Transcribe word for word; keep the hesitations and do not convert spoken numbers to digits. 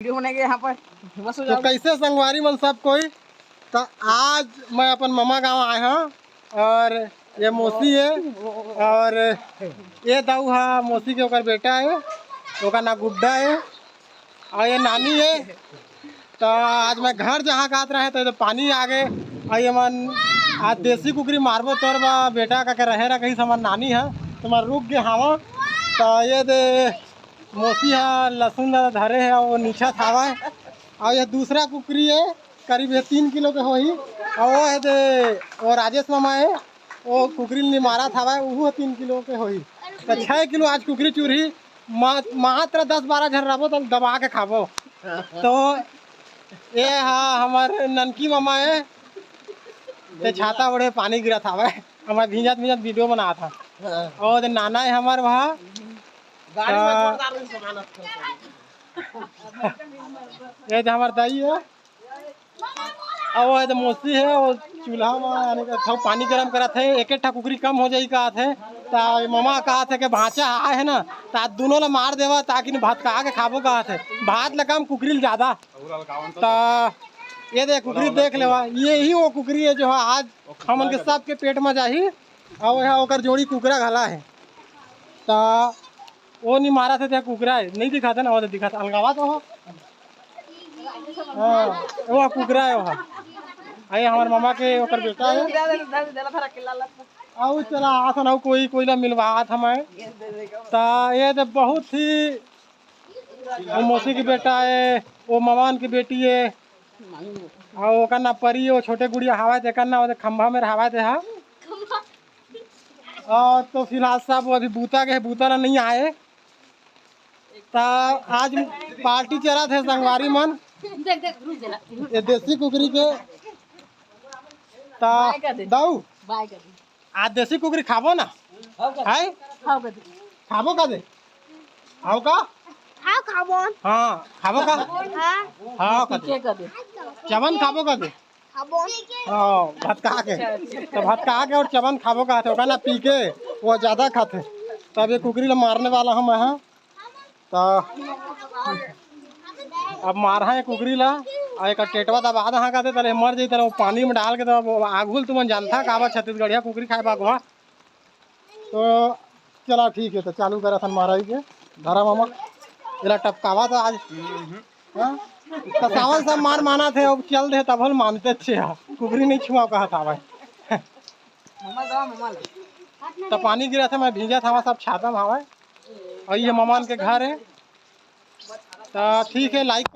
होने के यहाँ पर बस हो तो जाओ। कैसे संगवारी मन सब कोई, तो आज मैं अपन ममा गांव आए हंव और ये मौसी हे और ये दाऊ हा मौसी के ओकर बेटा हे, ओकर नाम गुड्डा हे और ये नानी हे। तो आज मैं घर जहाँ कात रहे तो, तो पानी आ गए और ये मन आज देसी कुकरी मारबो तोर बा बेटा का के रहे रहा कहीं हमर नानी हा, तो मैं रुक गए हवा। तो ये दे मौसी हा लहसुन ला धरे हे, वो नीचा थावा है। और ये दूसरा कुकरी है, करीब ये तीन किलो के होही। और वो है दे, वो राजेश मामा है, वो कुकरी निमारा थावा है, वो तीन किलो के होही। तो छः किलो आज कुकरी चुरही। मा-, मात्र दस बारह झन रहबो तो दबा के खाबो। तो ये हा हमर ननकी मामा है, ते छाता ओढ़े पानी गिरा थावा है, हमर भींजत भींजत वीडियो बना था। हाँ। और दे नाना है हमर वहाँ, गाड़ी में हाँ। जोरदार नहीं समानत। ये तो हमार दाई है, और वो है तो मौसी है, वो चूल्हा में यानी कि थोड़ा पानी गरम करत है, एक एक ठा कुकरी कम हो जाई कहत है, तो ममा कहत है कि भांचा आए है ना, तो आज दोनों ला मार देवा ताकि भात खा के खाबो कहत है, भात ला कम कुकरी ला ज्यादा। तो ये दे कुकरी देख लेवा, ये ही वो कुकरी है जो आज हमन के सबके पेट में जाही। और यहाँ ओकर जोड़ी कुकरा घला है, तो वो नहीं मारा थे, ते कुकरा है, नहीं दिखाते ना, वो तो दिखाते, अलगावा तो हो। हाँ, वो कुकरा है वहाँ। आइए, हमारे मामा के ओकर बेटा है। आओ चला, आसन आओ, कोई कोई ला मिलवा हमें। तो ये तो बहुत ही, वो मौसी की बेटा है, वो ममान की बेटी है, और ओकर ना परी, वो छोटे गुड़िया हवा थे, करना वो खंभा में हवा थे, हाँ। और तो फिलहाल सब अभी बूता के बूता ला नहीं आए, तो आज पार्टी चला थे संगवारी मन। देख, देख, रुक जरा। ये देसी कुकरी के ता बाय कर दे। दाऊ, बाय कर दे। आज देसी कुकरी खाबो ना? है? खाओ कर दे। खाबो का दे? खाओ का? हाँ, खाबो। हाँ, खाबो का? हाँ। हाँ, का दे? के कर दे। चवन खाबो का दे? खाबो। हाँ, भात खा के। तो भात खा के और चवन खाबो का थे, ओका ना पी के, वो ज्यादा खाते। तो अब ये कुकरी ला मारने वाला हम हैं। तो अब मारहा है कुकरी ला, और एक टेटवा दबा दहा कहते, तले मर जाई, तले वो पानी में डाल के, तो अब आगुल तुमन जानता काबर छत्तीसगढ़िया कुकरी खाए बागवा। तो चला ठीक है, तो चालू करा थन मारा के धरा मामा, एला टपकावा तो आज। हाँ? तो सावन सब मार माना थे, अब चल दे, तब हम मानते अच्छे हा, कुकरी नहीं छुआ कहा था भाई। तो पानी गिरा था, मैं भींजा था, सब छाता में हवा। और ये ममान के घर है। तो ठीक है, लाइक